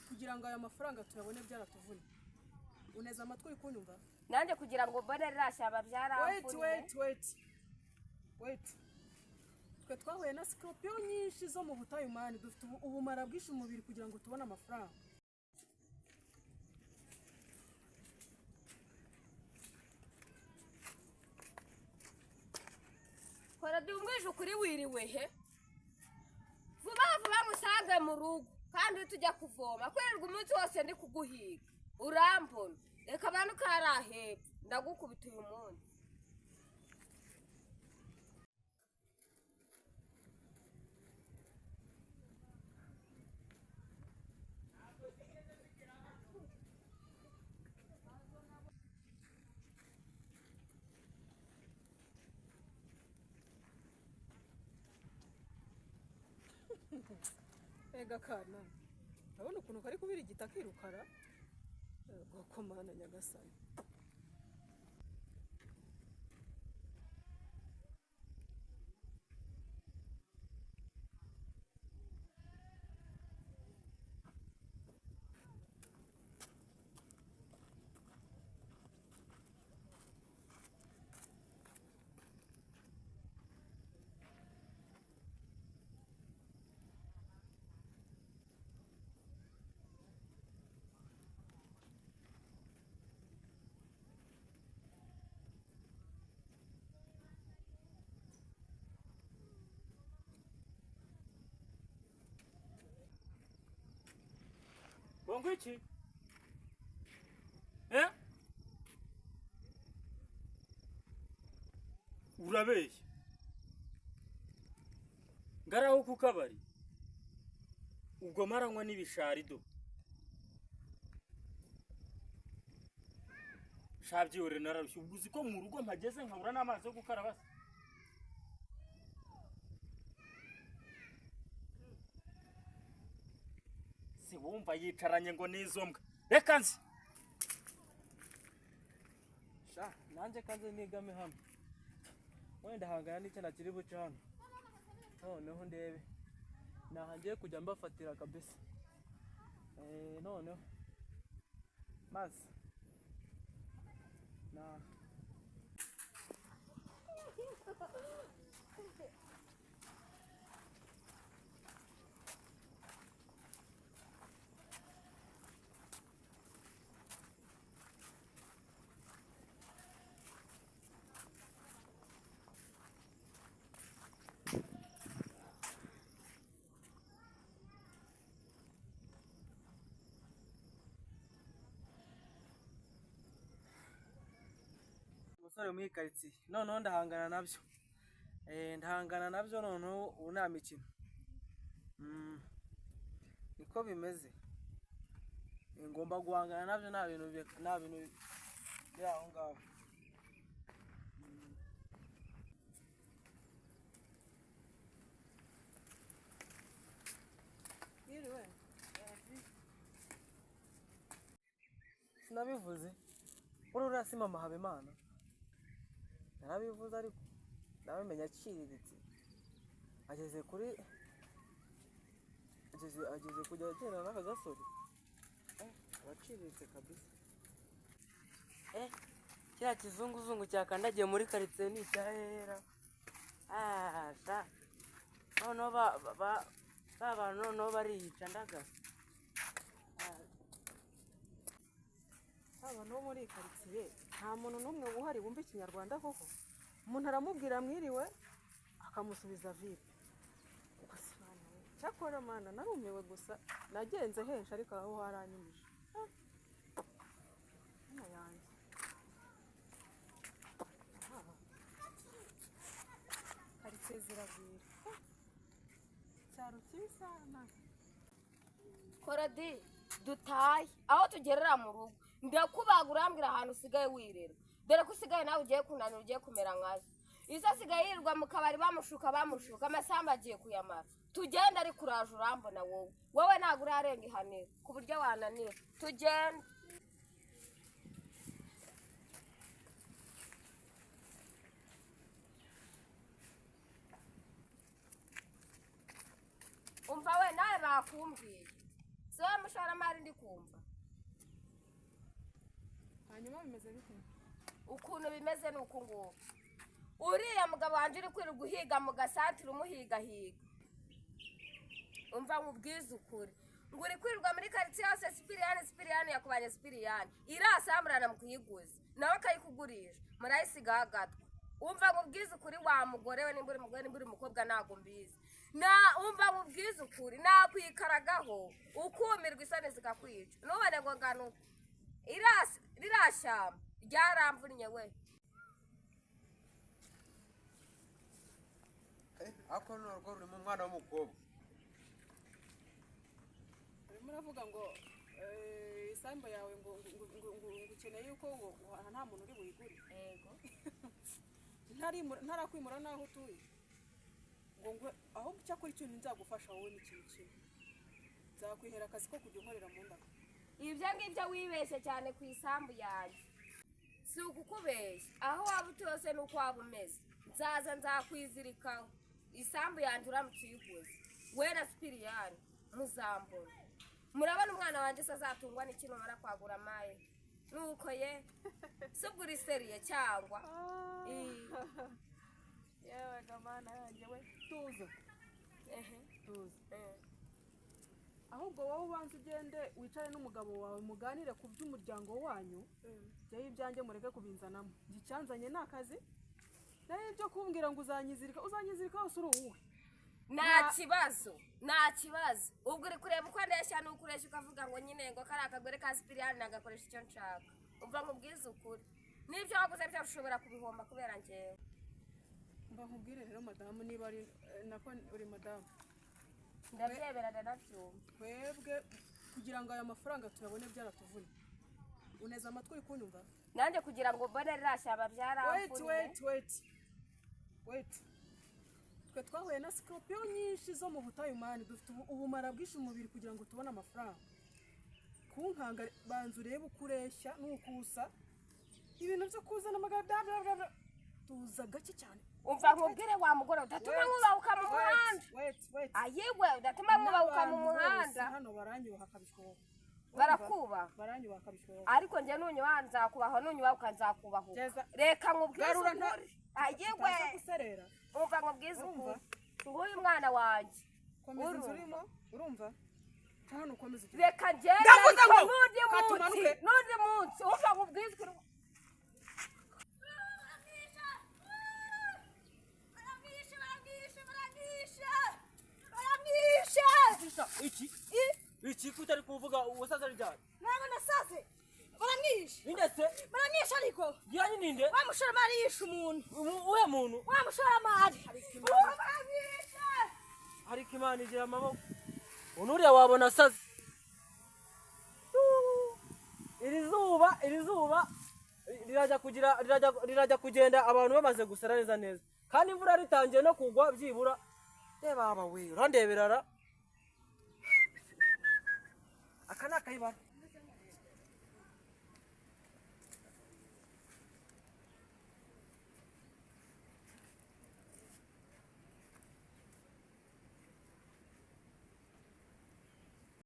Kugira ngo aya mafaranga tuyabone byaratuvuna. Uneze amatwi, uri kunyumva? Nanjye kugira ngo mbone ririya shyamba Wait. byaramvunye. Wait, wait, wait. Twe twahuye na scorpion nyinshi zo mu butayu, man. Dufite ubumara bwinshi mu mubiri kugira ngo tubone amafaranga. Kora dumbwije ukuri, wiriwe he? Vuba vuba musange mu rugo kandi tujya kuvoma. Kwirirwa umunsi wose ndi kuguhiga urambona. Reka abantu kari hepfo, ndagukubita uyu munsi. Ega kana, urabona ukuntu kari kubirigita akirukara? Ego komana nyagasani. Ngo iki? Eh? Urabeshya. Ngaraho ku kabari. Ubwo maranywa n'ibishari do. Shabyihorere, nararushye. Ubwo uzi ko mu rugo mpageze nkabura n'amazi yo gukaraba se? Si wumva yicaranye ngo n'izo mbwa. Reka nzi. Sha, nanjye kanze nigame hano, wenda hangana n'icyo nakiri buce hano. Noneho ndebe naha ngiye kujya mbafatira kabisa. Noneho maze na umusore muri karitsiye. Noneho ndahangana nabyo. Ndahangana nabyo noneho, ubu nta mikino. Niko bimeze. Ngomba guhangana nabyo, nta bintu biri aho ngaho. Yiriwe. Sinabivuze uriya si mama Habimana? Narabivuze, ariko nabimenya aciriritse, ageze kuri ageze kujya agendana n'aka gasore. Abaciriritse kabisa. Kiriya kizunguzungu cyakandagiye muri karitsiye ni icyahera. Ah, sha, noneho ba bantu noneho bariyica ndagasa. Abantu bo muri iyi karitsiye nta muntu n'umwe uhari wumva ikinyarwanda koko. Umuntu aramubwira mwiriwe, akamusubiza vipi. Ubwo se Mana we, cyakora Mana narumiwe gusa. Nagenze henshi ariko aho haranyumije. Ah, Mana yanjye. Ah. Karitsiye ziragwira. Ah, icyaro cyiza na Korodi, dutaye aho tugerera mu rugo ndakubaga, urambwira ahantu usigaye wirera. Dore ko usigaye nawe ugiye kunanira, ugiye kumera nkazo. Izo asigaye yirirwa mu kabari bamushuka bamushuka, amasambu agiye kuyamara. Tugende, ariko uraje urambona. Wowe ntabwo urarenga ihaniro ku buryo wananira. Tugende. Umva we, nawe bakumbwiye. Si wowe mushoramari ndi kumva? Hanyuma bimeze bite? Ukuntu bimeze ni uku nguku: uriya mugabo wanjye uri kwirirwa uhiga mu gasantire, umuhigahiga, umva nkubwize ukuri, ngo uri kwirirwa muri karitsiye yose Sipiriyani, Sipiriyani yakubanye Sipiriyani, irasamburana mu kuyiguza nawe akayikugurisha, murayisigaho agatwe. Umva nkubwize ukuri, wa mugore we, nimba uri umugore, nimba uri umukobwa, ntabwo mbizi, na umva nkubwize ukuri, nakwikaragaho ukumirwa, isoni zikakwica, ntubone ngo ngana uko. Ririya shyamba ryaramvunnye we. Ako ni urugo rurimo umwana w'umukobwa. Urimo uravuga ngo isambu yawe ngo ukeneye yuko ngo aha nta muntu uri buyigure? Yego. Ntarakwimura n'aho utuye ngo ahubwo icyakora ikintu nzagufasha wowe ni ikintu kimwe: nzakwihera akazi ko kujya unkorera mu ndabo. Ibyo ngibyo wibeshye cyane ku isambu yanjye. Si ukukubeshya, aho waba utuye hose n'uko waba umeze, nzaza nzakwizirikaho. Isambu yanjye uramutse uyiguze, we na Sipiriyani muzambona. Murabona umwana wanjye se azatungwa n'iki numara kwagura amaye? Nuko ye, si ubwo uri sérieux cyangwa? Yewe gamana yanjye we, tuza. Tuza. Ahubwo wowe ubanza ugende wicare n'umugabo wawe, muganire ku by'umuryango wanyu. Jyewe ibyanjye mureke kubinzanamo. Njye icyanzanye ni akazi, naho ibyo kumbwira ngo uzanyizirika, uzanyizirika hose uri uwuhe? Nta kibazo, nta kibazo. Ubwo uri kureba uko ndeshya n'uko ureshya, ukavuga ngo nyine ngo kariya kagore ka Sipiriyani nagakoresha icyo nshaka. Umva nkubwize ukuri, n'ibyo waguze byose ushobora kubihomba kubera njyewe. Mba nkubwire rero madamu, niba ari nako uri madamu. Ndabyemera, ndanabyumva. Twebwe kugira ngo aya mafaranga tuyabone byaratuvuna. Uneze amatwi, uri kunyumva? Nanjye kugira ngo mbone ririya shyamba Wait. byaramvunye. Wait, wait, wait. Twe twahuye na scorpion nyinshi zo mu butayu, man. Dufite ubumara bwinshi mu mubiri kugira ngo tubone amafaranga. Kunkanga, banza urebe uko ureshya n'uko usa. Ibintu byo kuzana amagara, bla bla bla bla, tuza gake cyane. Umva nkubwire wa mugore, udatuma nkubahuka mu muhanda. Wait, wait. Ayiwe, udatuma nkubahuka mu N'abantu bose muhanda. hano baranyubaha akabishwoba. Barakubaha? Baranyubaha akabishwoba. Ariko njye nunyubaha nzakubaha, nunyubahuka nzakubahuka. Geza. Reka nkubwize Garura ukuri, ayiwe. Utaza guserera. Umva nkubwize Urumva? ukuri, nguyu mwana wanjye. Komeza inzu Urumva? urimo, urumva? Hano ukomeza ugende. Reka ngende. Ndavuze Ariko ngo n'undi munsi, katumanuke. n'undi munsi, umva nkubwize ukuri. Baramwishe, baramwishe, baramwishe, baramwishe! Iki iki ko utari kuvuga, wasaze ryari? Ntabwo nasaze, baramwishe. Ninde se? Baramwishe ariko. Yanyu ninde? Wa mushoramari yishe umuntu. Uwuhe muntu? Wa mushoramari, uwo baramwishe. Ariko Imana igira amaboko. Unuriya wabona asaze. Iri zuba, iri zuba rirajya kugira, rirajya kugenda abantu bamaze gusara neza neza, kandi imvura ritangiye no kugwa byibura. Reba aba we, urandebera ra, aka ni akayibara.